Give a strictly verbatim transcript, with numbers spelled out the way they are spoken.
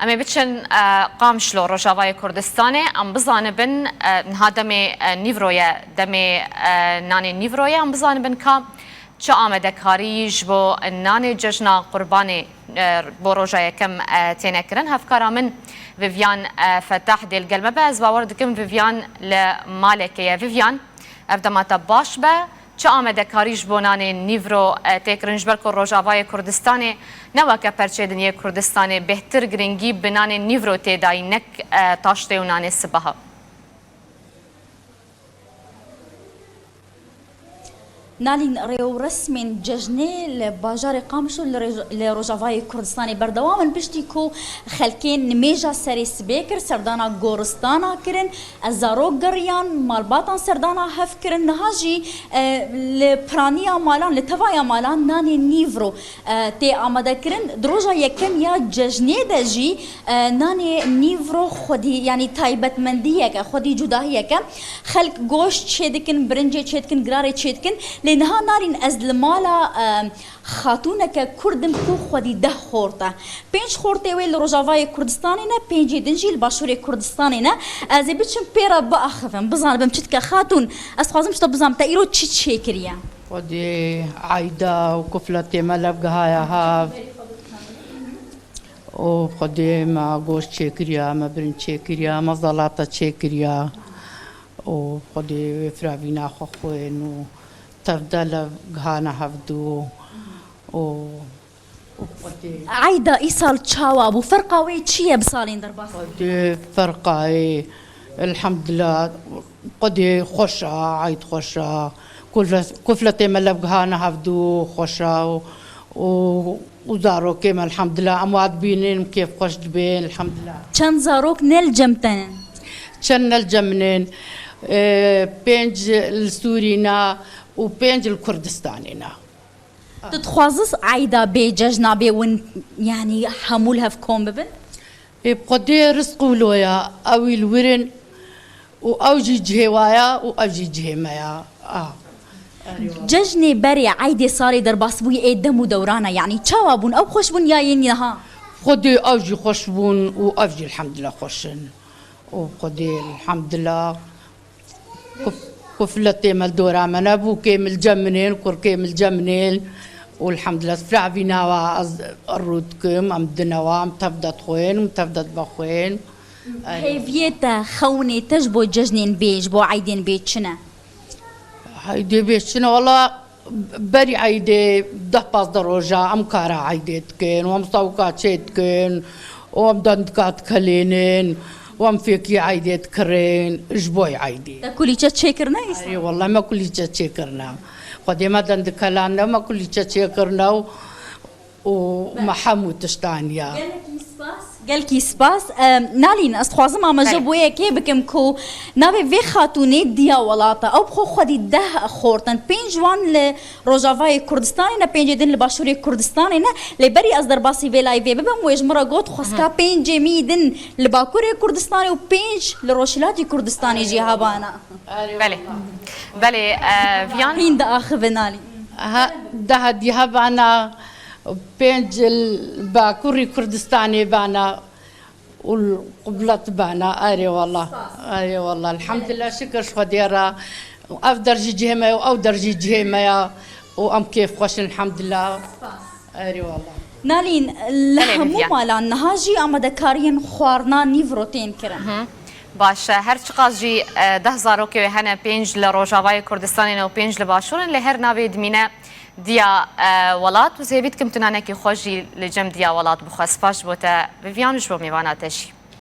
Em ê biçin, e, Qamişlo, Rojavayê Kurdistanê. Em bizanibin, e, niha demê, e, nîvro ye, demê, e, nanê nîvro ye. Em bizanibin ka çi amadekarî ji bo nanê cejna Qurbanê, e, bo roja yekem, e, têne kirin. Hevkara min Vivian, e, Fetah dê li gel me be. Ez bawer dikim Vivian li malekê ye. Vivian, ev dema te baş be. Çi amadekarî ji bo nanê nîvro, e, tê kirin, ji ber ku Rojavayê Kurdistanê ne weke perçê din yê Kurdistanê bêhtir girîngî bi nanê nîvro tê dayî, nek, e, taştê û nanê sibaha? Nalîn, rê û resmên cejnê li bajarê Qamişlo li rêj-, li Rojavayê Kurdistanê berdewam in, piştî ku xelkên nimêja serê sibê kir, serdana goristana kirin, zarok geriyan, malbatan serdana hev kirin. Niha jî, e, li piraniya malan, li tevaya malan nanê nîvro, e, tê amadekirin. Di roja yekem ya cejnê de jî, e, nanê nîvro xwedî, yanî taybetmendiyek e, xwedî cudahiyek e. Xelk goşt çêdikin, birincê çêdikin, girarê çêdikin. Lê niha Nalîn, ez li mala, e, xatûneke Kurd im ku xwedî deh xort e. Pênc xortê wê li Rojavayê Kurdistanê ne, pêncê din jî li Başûrê Kurdistanê ne. Ez ê biçim pê re biaxivim, bizanibim çi dike. Xatûn, ez dixwazim ji te bizanibim, te îro çi çêkiriye? Xwedê eyda û kufletê me lev gihaya hev. Û Xwedê me goşt çêkiriya, me birinc çêkiriya, me zelata çêkiriya. Û Xwedê wê firavîna xwe xwên û tevde lev gihana hevdû. Û, û Xwedê Eyda îsal çawa bû? Ferqa wê çi ye bi salên derbas? Xwedê ferqa wê, elhamdulillah, Xwedê xweş a, eyd xweş a. Kufle-, kufletê me lev gihana hevdû, xweş a û, û, û zarokê me, elhamdulillah, em wa dibînin, kêfxweş dibin, elhamdulillah. Çend zarok ne li cem te ne? Çend ne li cem min in? E, pênc li Sûrî ne û pênc li Kurdistanê ne. Tu dixwazis eyda bê cejna bê win, yanî hemû li hev kom bibin? Ê, bi Xwedê rizq wilo ya, ew î li wir in û ew jî cihê wa ya û ew jî cihê me ya. Ah. Cejnê berê, eydê salê derbasbûyî ê dem û dewran e, yanî çawa bûn? Ew xweş bûn ya yên niha? Xwedê ew jî xweş bûn û ev jî elhamdulillah xweş in. Û Xwedê elhamdulillah. Kuf-, kufletê me li dora me nebû, kêm li cem min ên, kurkêm li cem min ên. Û elhamdulillah, firavîna wa ez rû dikim, em dinewa, em tev de dixwên, em tev de divexwên. Hêviyê te, xewnê te ji bo cejnên bê, ji bo eydên bê çi ne? Eydê bê çi ne? Wala berî eydê deh pazdeh roja em kara eydê dikin û em sewika çê dikin û em dendika dikelênin û em fêkî eydê dikirin ji bo eydê. Te kulîçe çêkirine îsal? Erê, wela me kulîçe çêkirine. Xwedê me dendikelan ne, me kulîçe çêkirine û û me hemû tişt aniya. Gelekî spas. Gelkî spas. Em, Nalîn, ez dixwazim amaje Belê. bo yekê bikim ku navê vê xatûnê Diya Welat e. Ew bi xwe xwedî deh xort in. Pênc ji wan li Rojavayê Kurdistanê ne, pêncê din li Başûrê Kurdistanê ne. Lê berî ez derbasî vê layvê bibim, wê ji min re got, xwezka pêncê mî din li Bakurê Kurdistanê û pênc li Rojhilatî Kurdistanê jî hebana. Belê. Belê, e, Viyan. Hîn diaxive Nalîn. Ha, daha diha bana, pênc li Bakurî Kurdistanê bana û li qublet bana. Erê wallah. Erê wallah. Elhamdulillah, şikir ji Xwedê re. Ev der jî cihê me ye û ew der jî cihê me ye û em kêfxweş in, elhamdulillah. Erê wallah. Nalîn, li Belê, hemû Vivian. malan niha jî amadekariyên xwarina nîvro tên kirin. Baş e, her çiqas jî, e, deh zarokê wê hene, pênc li Rojavayê Kurdistanê ne û pênc li Başûr in, lê her navê dimîne Diya, e, Welat û zêvî dikim tu nanekî xwe jî li cem Diya Welat bixwe. Spas ji bo te, Vivian, ji bo mêvana te jî.